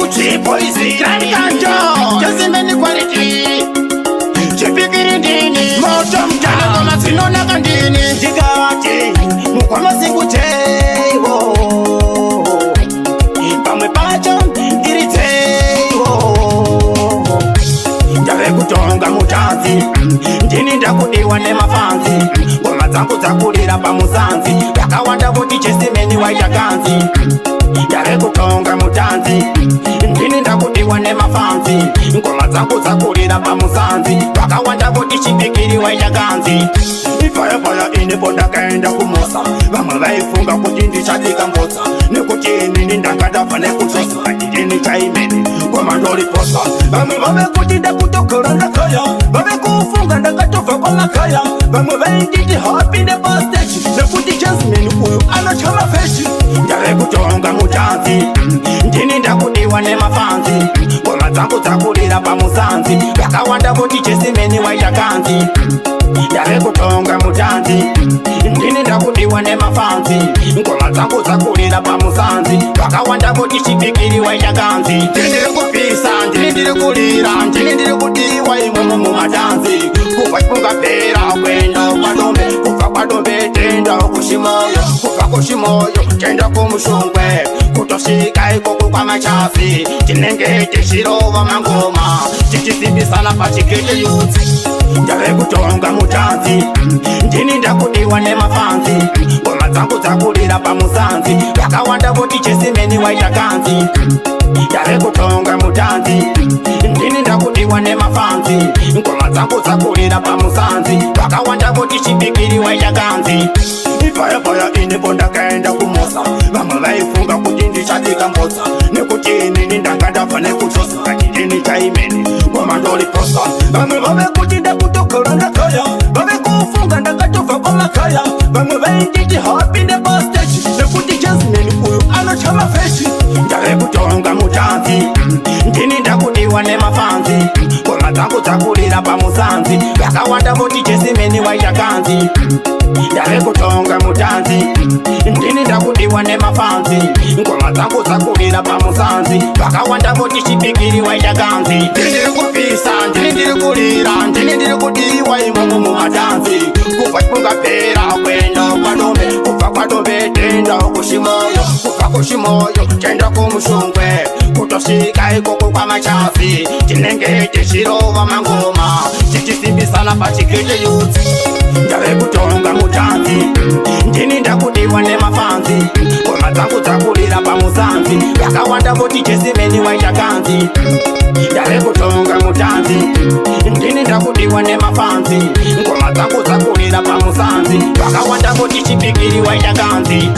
Huchi poison. Grand Kanjo, Chesimeni quality. Chipikiri ndini, Moto Tane ngoma mtana. dzinonaka ndini. Ndikati mukwamasingutewo pamwe pacho ndiriteiwo. Ndave kutonga mutanzi, ndini ndakudiwa nemafanzi. Ngoma dzangu dzakurira pamuzanzi, vakawanda voti Chesimeni waita kanzi. Ndave kutonga mutanzi, ndini ndakudiwa nemafanzi. Ngoma dzangu dzakurira pamuzanzi, vakawanda voti Chipikiri waita kanzi. Ipaya paya inipo ndakaenda kumosa, vamwe vaifunga kuti ndichabika mbodza, nekuti inini ndanga ndabva nekudzosa. Ndini chaimene ngoma ndoriposa. Vamwe vave kuti ndakutogara ndakaya, vave kufunga ndakatobva kwamakaya. Vamwe vainditi haapinde pastage nekuti Jasmine uyu anotya mafeshi. Ndave kutonga mutanzi, ndini ndakudiwa nemafanzi. Ngoma dzangu dzakurira pamuzanzi, vakawanda voti Chesimeni waita kanzi. Ndave kutonga mutanzi, ndini ndakudiwa nemafanzi. Ngoma dzangu dzakurira pamuzanzi, vakawanda voti Chipikiri waita kanzi. Ndini ndiri kupisa, ndini ndiri kurira, ndini ndiri kudiwa imomo mumatanzi. Kubva Chipungapera kuenda kwaDombe, kubva kwaDombe tenda kuChimoyo, kubva kuChimoyo tenda kuMushungwe, kutosvika ikoko kwaMachafi, tinenge tichirova mangoma tichisimbisana pachigete youth. Ndave kutonga mutanzi, ndini ndakudiwa nemafanzi. Ngoma dzangu dzakurira pamuzanzi, vakawanda voti Chesimeni waita kanzi. Ndave kutonga mutanzi, ndini ndakudiwa nemafanzi. Ngoma dzangu dzakurira pamuzanzi, vakawanda voti Chipikiri waita kanzi. Ipaya paya inipo ndakaenda kumosa, vamwe vaifunga kuti ndichabika mbodza, nekuti inini ndanga ndabva nekudzosa. Ndini chaimene ngoma ndoriposa. Vamwe vave kuti ndakutogara ndakaya, vave kufunga ndakatobva kwamakaya. Vamwe vainditi haapinde pastage nekuti Jasmine uyu anotya mafeshi. Ndave kutonga mutanzi, ndini ndakudiwa nemafanzi. Ngoma dzangu dzakurira pamuzanzi, vakawanda voti Chesimeni waita kanzi. Ndave kutonga mutanzi, ndini ndakudiwa nemafanzi. Ngoma dzangu dzakurira pamuzanzi, vakawanda voti Chipikiri waita kanzi. Ndini ndiri kupisa, ndini ndiri kurira, ndini ndiri kudiwa imomo mumatanzi. Kubva Chipungapera kuenda kwaDombe, kubva kwaDombe tenda kuChimoyo, kubva kuChimoyo tenda kuMushungwe, kutosvika ikoko kwaMachafi, tinenge tichirova mangoma tichisimbisana pachigete youth. Ndave kutonga mutanzi, ndini ndakudiwa nemafanzi. Ngoma dzangu dzakurira pamuzanzi, vakawanda voti Chesimeni waita kanzi. Ndave kutonga mutanzi, ndini ndakudiwa nemafanzi. Ngoma dzangu dzakurira pamuzanzi, vakawanda voti Chipikiri waita kanzi.